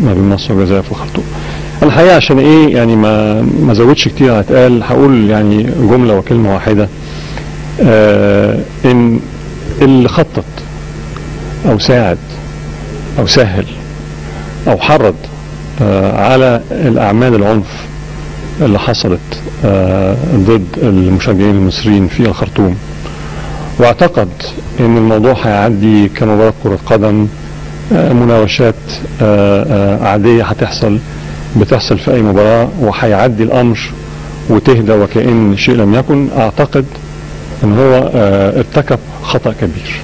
ما بين مصر والجزائر في الخرطوم. الحقيقة عشان ايه يعني ما زودش كتير على اتقال، هقول يعني جملة وكلمه واحدة، ان اللي خطط او ساعد او سهل او حرض على الاعمال العنف اللي حصلت ضد المشجعين المصريين في الخرطوم، واعتقد ان الموضوع هيعدي كمباراة كرة قدم، مناوشات عادية هتحصل، بتحصل في اي مباراة، وهيعدي الامر وتهدى وكأن شيء لم يكن، اعتقد ان هو ارتكب خطأ كبير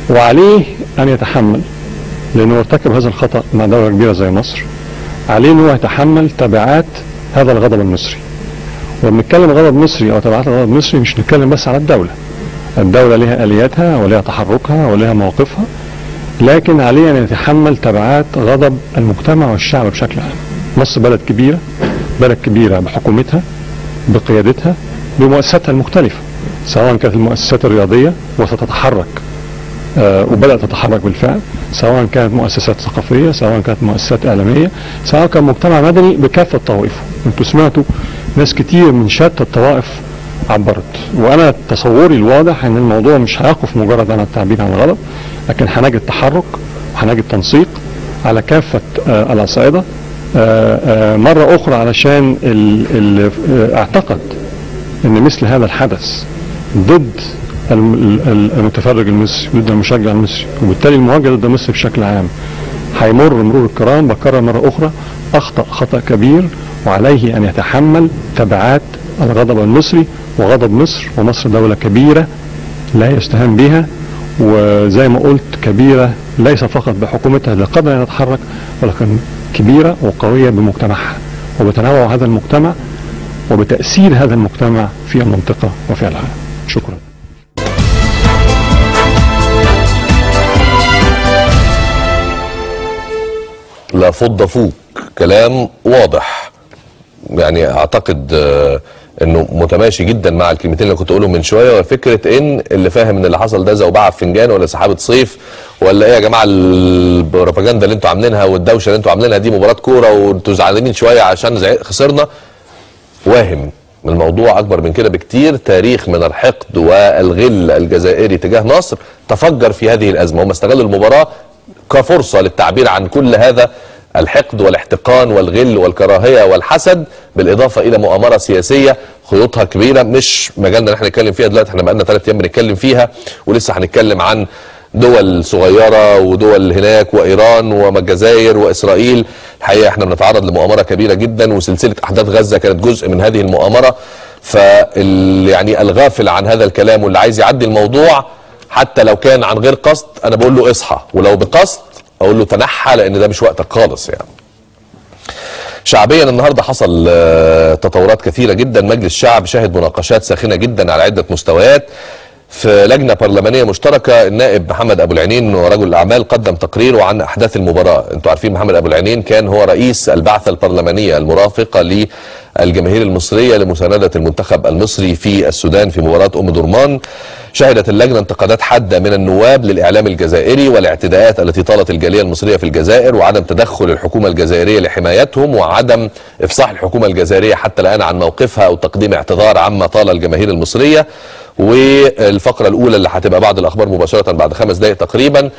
وعليه ان يتحمل، لانه ارتكب هذا الخطأ مع دولة كبيرة زي مصر، عليه ان هو يتحمل تبعات هذا الغضب المصري. ولما نتكلم غضب مصري او تبعات الغضب المصري مش نتكلم بس على الدولة، الدولة لها آلياتها ولها تحركها ولها مواقفها، لكن عليه أن يتحمل تبعات غضب المجتمع والشعب بشكل عام. مصر بلد كبيرة، بلد كبيرة بحكومتها، بقيادتها، بمؤسساتها المختلفة، سواء كانت المؤسسات الرياضية وستتحرك وبدأت تتحرك بالفعل، سواء كانت مؤسسات ثقافية، سواء كانت مؤسسات إعلامية، سواء كان مجتمع مدني بكافة طوائفه. انتوا سمعتوا ناس كتير من شتى الطوائف عبرت، وانا تصوري الواضح ان الموضوع مش هيقف مجرد عن التعبير عن الغضب، لكن هنجد تحرك وهنجد تنسيق على كافة الأصعدة. مرة أخرى علشان اعتقد ان مثل هذا الحدث ضد المتفرج المصري، ضد المشجع المصري، وبالتالي المواجهة ضد مصر بشكل عام هيمر مرور الكرام. بكرر مرة أخرى، أخطأ خطأ كبير وعليه أن يتحمل تبعات الغضب المصري وغضب مصر. ومصر دولة كبيرة لا يستهان بها، وزي ما قلت كبيرة ليس فقط بحكومتها اللي قادرة أن تتحرك، ولكن كبيرة وقوية بمجتمعها وبتنوع هذا المجتمع وبتأثير هذا المجتمع في المنطقة وفي العالم. شكرا. لا فض فوق، كلام واضح، يعني اعتقد انه متماشي جدا مع الكلمتين اللي كنت اقولهم من شوية، وفكره ان اللي فاهم ان اللي حصل ده زوبعة في فنجان ولا سحابه صيف ولا ايه يا جماعة البروباجندا اللي انتوا عاملينها والدوشه اللي انتوا عاملينها دي، مباراة كورة وانتوا زعلانين شوية عشان خسرنا، واهم. الموضوع اكبر من كده بكتير. تاريخ من الحقد والغل الجزائري تجاه مصر تفجر في هذه الازمة، هم استغلوا المباراة كفرصه للتعبير عن كل هذا الحقد والاحتقان والغل والكراهية والحسد، بالاضافة الى مؤامرة سياسية خيوطها كبيرة مش مجالنا ان احنا نتكلم فيها دلوقتي. احنا بقالنا 3 ايام بنتكلم فيها، ولسه هنتكلم عن دول صغيرة ودول هناك وايران والجزائر واسرائيل. الحقيقة احنا بنتعرض لمؤامره كبيرة جدا، وسلسلة احداث غزة كانت جزء من هذه المؤامرة. يعني الغافل عن هذا الكلام واللي عايز يعدي الموضوع حتى لو كان عن غير قصد، انا بقول له اصحى، ولو بقصد اقول له تنحى، لان ده مش وقتك خالص. يعني شعبيا النهارده حصل تطورات كثيرة جدا. مجلس الشعب شهد مناقشات ساخنة جدا على عده مستويات. في لجنة برلمانية مشتركة النائب محمد ابو العينين ورجل الاعمال قدم تقريره عن احداث المباراة. انتوا عارفين محمد ابو العينين كان هو رئيس البعثة البرلمانية المرافقة للجماهير المصرية لمسانده المنتخب المصري في السودان في مباراة ام درمان. شهدت اللجنة انتقادات حادة من النواب للاعلام الجزائري والاعتداءات التي طالت الجالية المصرية في الجزائر، وعدم تدخل الحكومة الجزائرية لحمايتهم، وعدم افصاح الحكومة الجزائرية حتى الان عن موقفها او تقديم اعتذار عما طال الجماهير المصرية. والفقرة الأولى اللي هتبقى بعد الأخبار مباشرة بعد 5 دقائق تقريبا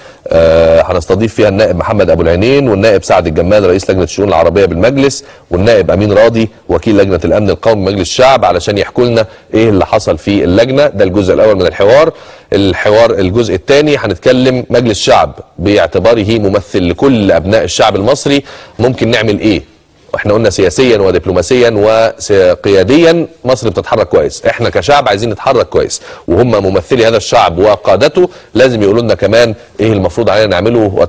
هنستضيف فيها النائب محمد أبو العينين والنائب سعد الجمال رئيس لجنة الشؤون العربية بالمجلس والنائب أمين راضي وكيل لجنة الأمن القومي بمجلس الشعب علشان يحكوا لنا إيه اللي حصل في اللجنة. ده الجزء الأول من الحوار. الحوار الجزء الثاني هنتكلم مجلس الشعب باعتباره ممثل لكل أبناء الشعب المصري ممكن نعمل إيه. احنا قلنا سياسيا ودبلوماسيا وقياديا مصر بتتحرك كويس، احنا كشعب عايزين نتحرك كويس، وهم ممثلي هذا الشعب وقادته لازم يقولوا لنا كمان ايه المفروض علينا نعمله.